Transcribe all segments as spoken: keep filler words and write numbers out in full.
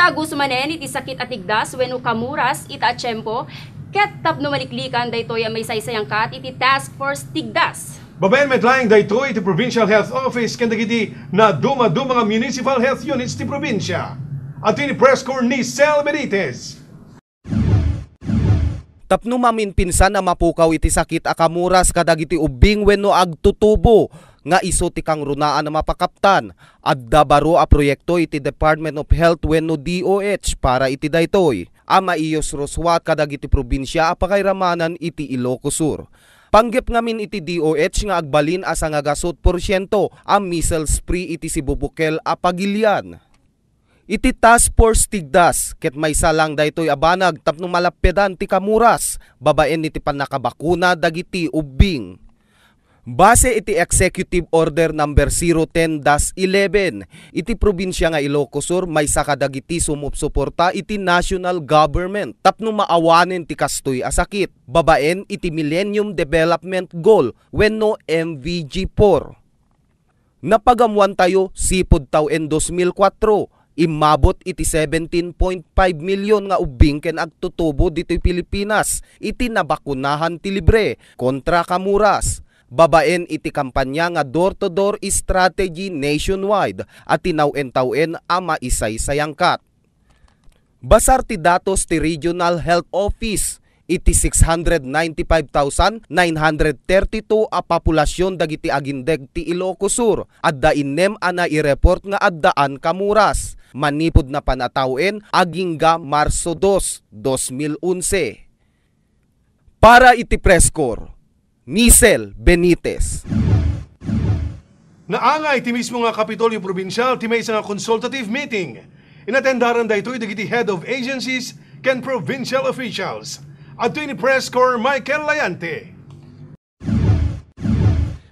Aguso manen iti sakit a tigdas wenno kamuras ita a tiempo, ket tapno maliklikan daytoy a maisaysayangkat iti Task Force Tigdas. Babaen met laeng daytoy iti Provincial Health Office ken dagiti nadumaduma nga municipal health units ti probinsia. Adtoy ni Press Corps ni Sel Benitez. Tapno maminpinsan a mapukaw iti sakit a kamuras kadagiti ubbing wenno agtutubo nga isu ti kangrunaan a mapakaptan, adda baro a proyekto iti Department of Health wenno D O H para iti daytoy a maiyusrusua kadagiti probinsia a pakairamanan iti Ilocos Sur. Panggep ngamin iti D O H nga agbalin a sangagasut porsiento a measles free iti sibubukel a pagilian. Iti Task Force Tigdas, ket maysa lang daytoy a banag tapno malappedan ti kamuras babaen iti pannakabakuna dagiti ubbing. Base iti Executive Order Number zero ten dash eleven, iti probinsia nga Ilocos Sur, maysa kadagiti sumupsuporta iti national government tapno maawanen ti kastoy a sakit, babaen iti Millennium Development Goal wenno M V G four. Napagammoantayo sipud tawen dos mil kuatro, immabot iti seventeen point five million nga ubbing ken agtutubo ditoy Pilipinas iti nabakunahan ti libre kontra kamuras, babaen iti kampanya nga door-to-door strategy nationwide a tinawen-tawen a maisaysayangkat. Basar ti datos ti Regional Health Office, iti six hundred ninety-five thousand nine hundred thirty-two a populasion dagiti agindeg ti Ilocos Sur, adda innem a naireport nga addaan kamuras manipud napan a tawen agingga Marso dos, dos mil onse. Para iti Press Corps, Nisel Benitez. Naangay ti mismo nga Kapitolyo Probinsial ti maysa nga consultative meeting. Inatendaran daytoy dagiti head of agencies ken provincial officials. Adtoy ni Press Corps Michael Layante.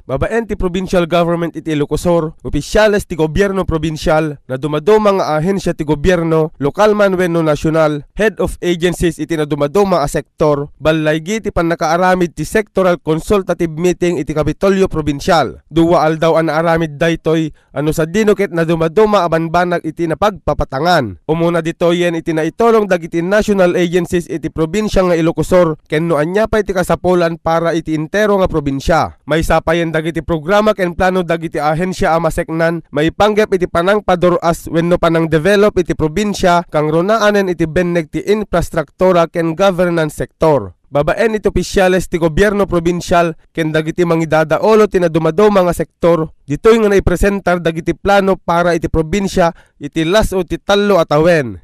Babaen ti provincial government iti Ilocos Sur, opisyales ti gobierno probinsial, nadumaduma nga ahensia ti gobierno, lokal man wenno nasyonal, head of agencies iti nadumaduma a sektor, ballaygi ti pannakaaramid ti sectoral consultative meeting iti Kapitolyo Probinsial. Dua aldaw a naaramid daytoy, a no sadino ket nadumaduma a banbanag iti napagpapatangan. Umuna ditoyen iti naitulong dagiti national agencies iti probinsia nga Ilocos Sur ken no ania pay ti kasapulan para iti entero nga probinsia. Maysa payen dagiti programa ken plano dagiti ahensia a maseknan maipanggep iti panangpadur-as wenno panangdevelop iti probinsia, kangrunaanen iti benneg ti infrastruktura ken governance sector. Babaen iti opisyales ti gobierno probinsial ken dagiti mangidadaulo ti nadumaduma nga sektor, ditoy nga naipresentar dagiti plano para iti probinsia iti las-o ti tallo a tawen.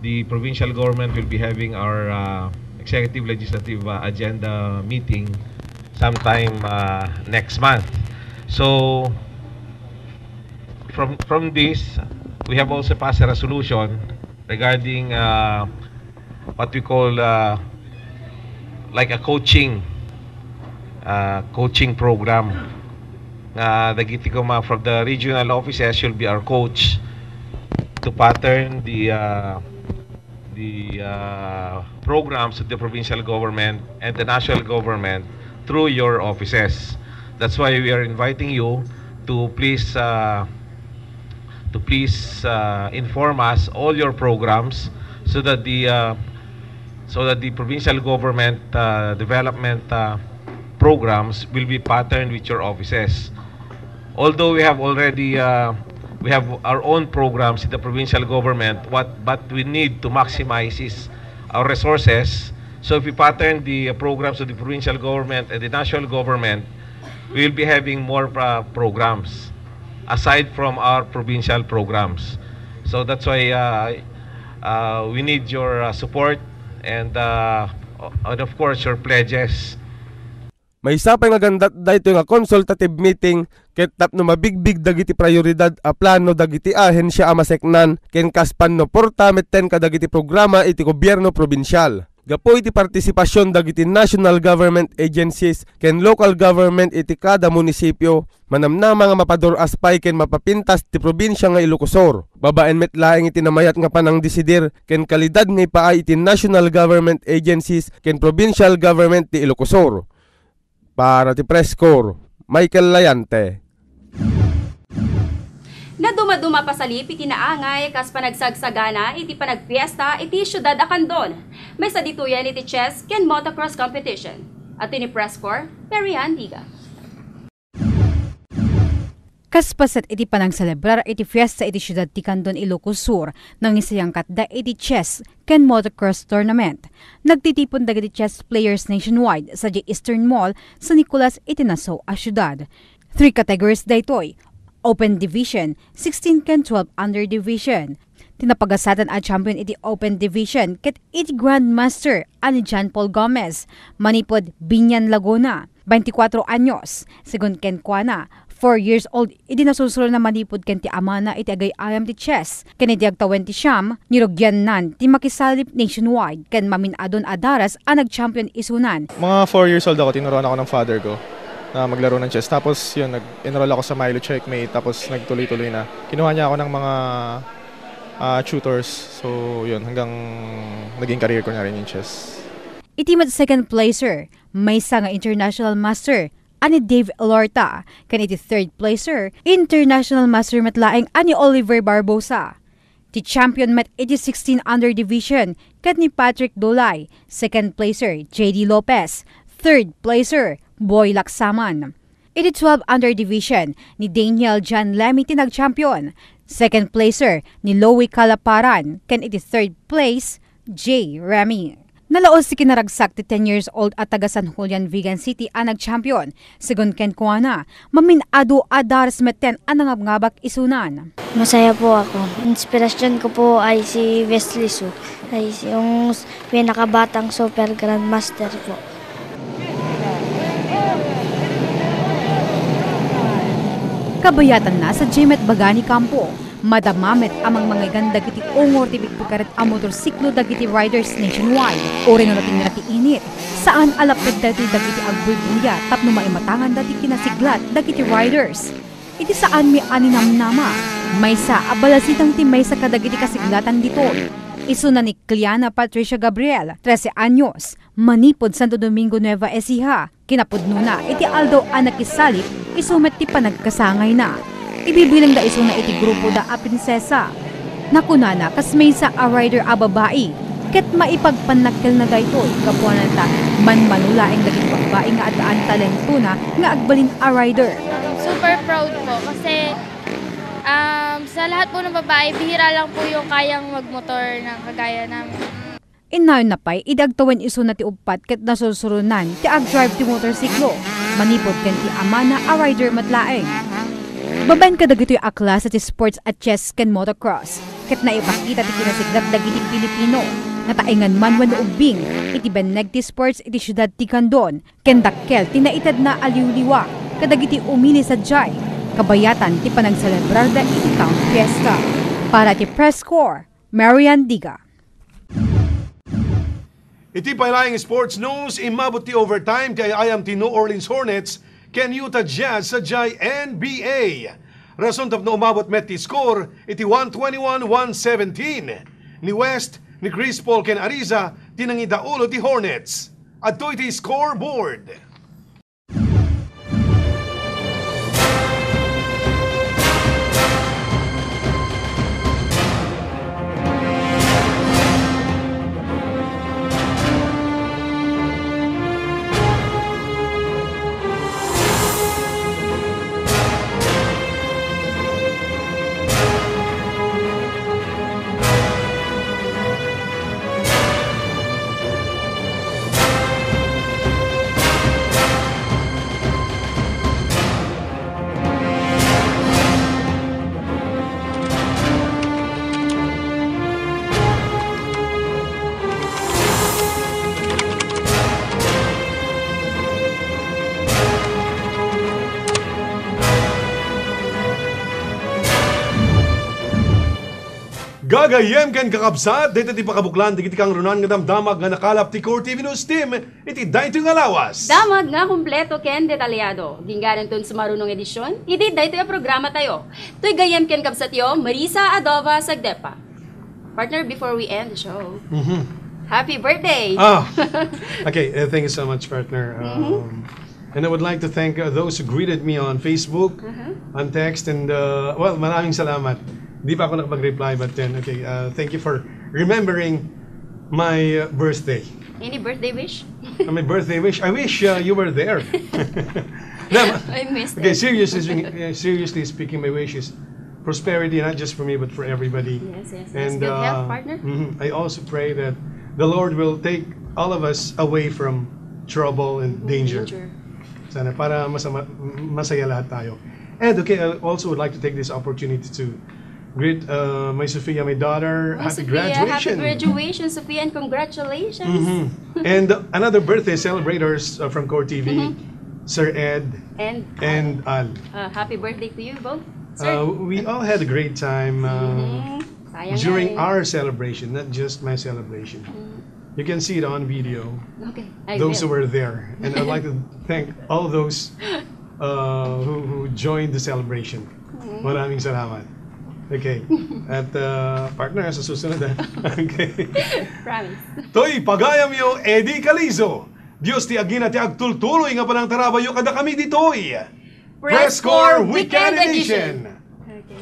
The provincial government will be having our, uh, executive legislative, uh, agenda meeting sometime, uh, next month. So, from, from this, we have also passed a resolution regarding, uh, what we call, uh, like a coaching, uh, coaching program. Nga dagiti koma from the regional offices should be our coach to pattern the, uh, the, uh, programs of the provincial government and the national government through your offices. That's why we are inviting you to please, uh, to please, uh, inform us all your programs so that the, uh, so that the provincial government, uh, development, uh, programs will be patterned with your offices. Although we have already, uh, we have our own programs in the provincial government, what, but we need to maximize is our resources. So if we pattern the, uh, programs of the provincial government and the national government, we will be having more, uh, programs aside from our provincial programs. So that's why, uh, uh, we need your, uh, support and, uh, and of course your pledges. Maysa pay nga gandat daytoy nga consultative meeting ket tapno mabigbig dagiti prioridad a plano dagiti ahensia a maseknan ken kas pannuporta metten kadagiti programa iti gobierno probinsial. Gapu iti partisipasion dagiti national government agencies ken local government iti kada munisipio, manamnama nga mapadur-as pay ken mapapintas ti probinsia nga Ilocos Sur. Babaen met laeng iti namayat nga panangdesidir ken kalidad nga ipaay iti national government agencies ken provincial government ti Ilocos Sur. Para ti Press Corps, Michael Layante. Nadumaduma a pasalip iti naangay kas panagsagsagana iti panagpiesta iti siudad a Candon. Maysa ditoyen iti chess ken motocross competition. Adtoy ni Press Corps, Mary Ann Diga. Kas paset iti panangselebrar iti fiesta iti siudad ti Candon, Ilocos Sur, nangisayangkatda iti chess ken motocross tournament. Nagtitipon dagiti chess players nationwide sadiay Eastern Mall, San Nicolas iti Nassau a siudad. Three categories daytoy: Open Division, sixteen ken twelve under division. Ti napagasatan a champion iti Open Division ket iti Grandmaster a ni John Paul Gomez, manipud Biñan, Laguna, twenty-four anyos. Segun kenkuana, four years old idi nasursurona manipud ken ti amana iti agay-ayam ti chess. Ken iti agtawen ti siam, nirugiannan ti makisalip nationwide ken mamin-adun a daras a nag-champion isunan. Mga four years old ako, tinuruan ako ng father ko na maglaro ng chess. Tapos yun, nag-enroll ako sa Milo Checkmate, tapos nagtuloy-tuloy na. Kinuha niya ako ng mga, ah, tutors. So, yun, hanggang naging career ko na rin yung chess. Iti met second placer, maysa nga international master a ni Dave Lorta, ken iti third placer, international master met laeng a ni Oliver Barbosa. Ti champion met iti sixteen under division ket ni Patrick Dolay, second placer, J D Lopez, third placer, Boy Laksaman. Iti twelve under division, ni Daniel John Lemmy ti nag-champion, second placer, ni Louie Calaparan, ken iti third place, J Remy. Nalaus ti kinaragsak ti ten years old a taga San Julian, Vigan City a nag-champion. Segun kenkuana, mamin-adu a daras metten a nangabngabak isunan. Masaya po ako. Inspirasyon ko po ay si Wesley Su, ay si, yung s-, pinakabatang super grandmaster po. Kabayatanna, sadiay met baga ni kampo. Madama met a mangmangaygan dagiti ungor ti pikpikaret a motorsiklo dagiti riders nationwide. Uray no natingra ti init, saan a laped daytoy dagiti agbuybuya tapno maimatanganda ti kinasiglat dagiti riders. Iti saanmi a ninamnama, maysa a balasitang ti maysa kadagiti kasiglatan ditoy. Isuna ni Cleana Patricia Gabriel, trese anyos, manipud Santo Domingo, Nueva Ecija. Kinapudnona, iti aldaw a nakisalip, isu met ti panagkasangayna. Ibibilangda isuna iti grupoda a prinsesa. Nakunana, kas maysa a rider a babai, ket maipagpannakkelna daytoy, gapuana ta manmano laeng dagiti babai nga addaan talentona nga agbalin a rider. Super proud po kasi, um, sa lahat po ng babae, bihira lang po yung kayang magmotor ng kagaya namin. Innayonna pay, idi agtawen isuna ti uppat ket nasursuronan ti agdrive ti motorsiklo, manipud ken ti amana a rider met laeng. Babaen kadagitoy a klase ti sports a chess ken motocross, ket naipakita ti kinasiglat dagiti Pilipino, nataengan man wenno ubbing, iti benneg ti sports iti siudad ti Candon, ken dakkel ti naitedna a liwliwa kadagiti umili sadiay, kabayatan ti panagselebrarda iti Town Fiesta. Para ti Press Corps, Marian Diga. Iti pay laeng sports news, immabot ti overtime ti ay-ayam ti New Orleans Hornets ken Utah Jazz sadiay N B A. Rason tapno umabot met ti score iti one twenty-one one seventeen. Ni West, ni Chris Paul ken Ariza ti nangidaulo ti Hornets. Adtoy ti scoreboard. Gagayyem ken kakabsat, dayta ti pakabuklan dagiti kangrunaan nga damdamag nga nakalap ti Core T V News Team iti daytoy nga lawas. Damag nga kompleto ken detalyado. Ginggananton sumarunong edisyon iti daytoy a programa tayo. Toy gayyem ken kabsatyo, Marisa Adova Sagdepa. Partner, before we end the show, Mhm. Happy birthday! Ah, okay, eh, thank you so much, partner. Mhm. Um, And I would like to thank uh, those who greeted me on Facebook, on text, and uh, well, maraming salamat. Di pa ako nakapag-reply, but then, okay, uh, thank you for remembering my uh, birthday. Any birthday wish? Uh, my birthday wish. I wish uh, you were there. No, I missed okay, it. Seriously, uh, seriously speaking, my wish is prosperity, not just for me, but for everybody. Yes, yes, yes. And Good uh, health, partner. Mhm. I also pray that the Lord will take all of us away from trouble and danger. Danger. Sana para masama, masaya lahat tayo. And okay, I also would like to take this opportunity to greet uh, my Sophia, my daughter. Oh, Happy Sophia, graduation. Happy graduation, Sophia, and congratulations. Mhm. And another birthday celebrators uh, from Core T V, Sir Ed And, and Al. uh, happy birthday to you both, sir. Uh, we all had a great time uh, Mhm. Sayang during nga eh. our celebration, not just my celebration. You can see it on video. Okay, I Those who will. were there. And I'd like to thank all those uh, who, who joined the celebration. Maraming salamat. Okay. At uh, partner, sa susunod. Ah. Okay. Promise. Toy pagayamyo, Eddie Calizo. Dios ti agina ti agtultuloy nga panangtarabayo kada kami ditoy. Press Corps Weekend Edition. Okay.